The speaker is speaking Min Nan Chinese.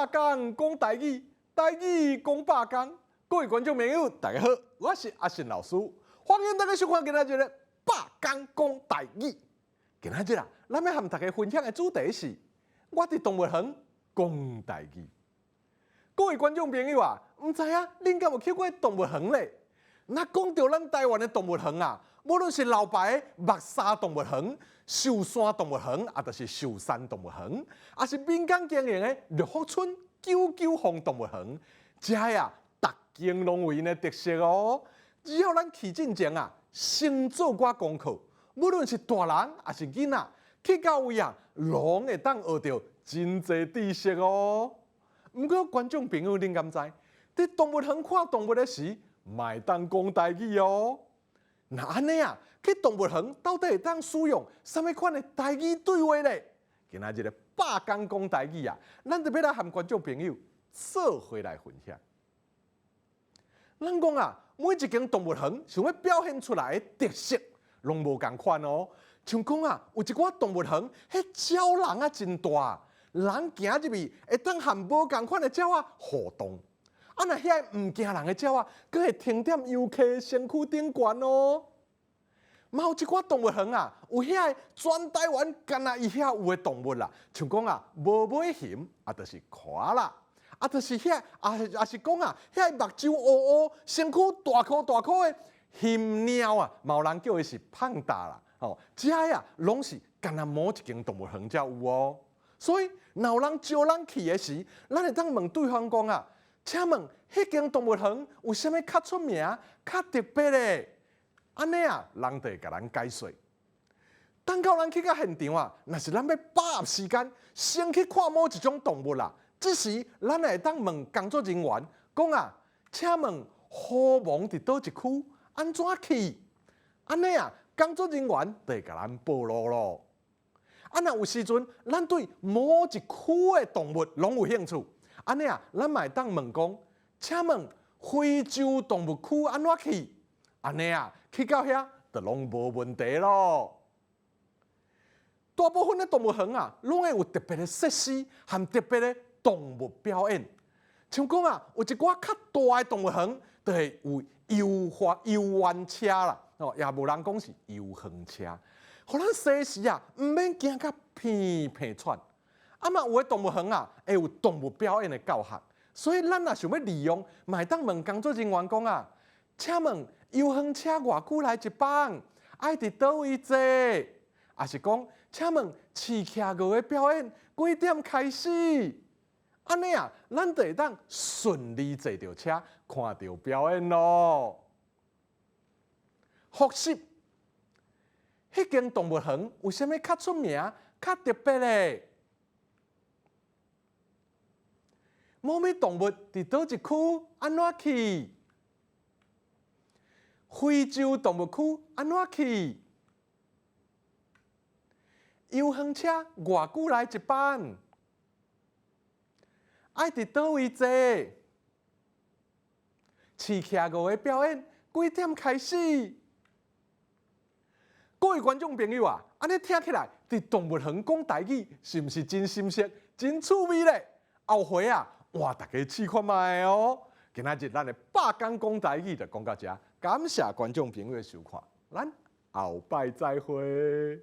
百工講台語，台語講百工。各位觀眾朋友，大家好，我是阿信老師，歡迎大家收看今仔日的百工講台語。今仔日啊，咱欲和大家分享的主題是，我佇動物園講台語。各位觀眾朋友啊，毋知影恁敢有去過動物園咧？若講著咱台灣的動物園啊，無論是老牌的木柵動物園、壽山動物園，抑著是壽山動物園，抑是民間經營的六福村九九峰動物園，遮啊，逐間攏有𪜶的特色哦。只要咱去進前啊，先做寡功課，無論是大人抑是囡仔，去到位啊，攏會當學著真濟知識哦。毋過觀眾朋友，恁敢知？佇動物園看動物的時，嘛會當講台語哦。若按呢啊，去動物園到底會當使用啥物款的台語對話咧？今仔日的百工講台語啊，咱就欲來和觀眾朋友做伙來分享。咱講啊，每一間動物園想欲表現出來的特色，攏無仝款哦。像講啊，有一寡動物園，彼鳥籠仔真大，人行入去會當和無仝款的鳥仔互動。啊，若遐毋驚人的鳥仔，閣會停踮遊客身軀頂懸哦。嘛有一寡動物園啊，有遐个全台灣干焦伊遐有的動物啦，像講啊，無尾熊，啊，著是蚵仔啦，啊，著是遐，啊，抑是講啊，遐目睭烏烏，身軀大顆大顆的熊貓啊，嘛有人叫伊是胖達啦，吼，這个啊，攏是干焦某一間動物園才有哦。所以，若有人招咱去的時，咱會當問對方講啊，請問彼間動物園有啥物較出名、較特別的？按呢啊，人就會共咱解說。等到咱去到現場啊，若是咱欲把握時間，先去看某一種動物啦。這時，咱會當問工作人員講啊，請問虎王佇佗一區，按怎去？按呢啊，工作人員就會共咱報路囉。啊，若有時陣，咱對某一區的動物攏有興趣，按呢啊，咱嘛會當問講，請問非洲動物區按怎去？按呢啊，去到遐就攏無問題囉。大部分的動物園啊，攏會有特別的設施和特別的動物表演。像講啊，有一寡較大的動物園，就會有遊滑遊園車啦，哦，也無人講是遊園車，予咱細時啊，毋免驚甲鼻鼻喘。啊嘛，有的動物園啊，會有動物表演的教學，所以咱若想欲利用，嘛會當問工作人員講啊，請問遊園車偌久來一班？愛佇佗位坐？抑是講，請問飼企鵝的表演幾點開始？按呢啊，咱就會當順利坐著車，看著表演囉。複習，彼間動物園有啥物較出名、較特別的？某物動物佇佗一區按怎去？非洲動物區按怎去？遊園車偌久來一班？愛佇佗位坐？飼企鵝的表演幾點開始？各位觀眾朋友啊，按呢聽起來，佇動物園講台語是毋是真心適、真趣味咧？後回啊，換大家試看覓哦。今仔日咱的百工講台語就講到遮，感謝觀眾朋友的收看，咱後擺再會。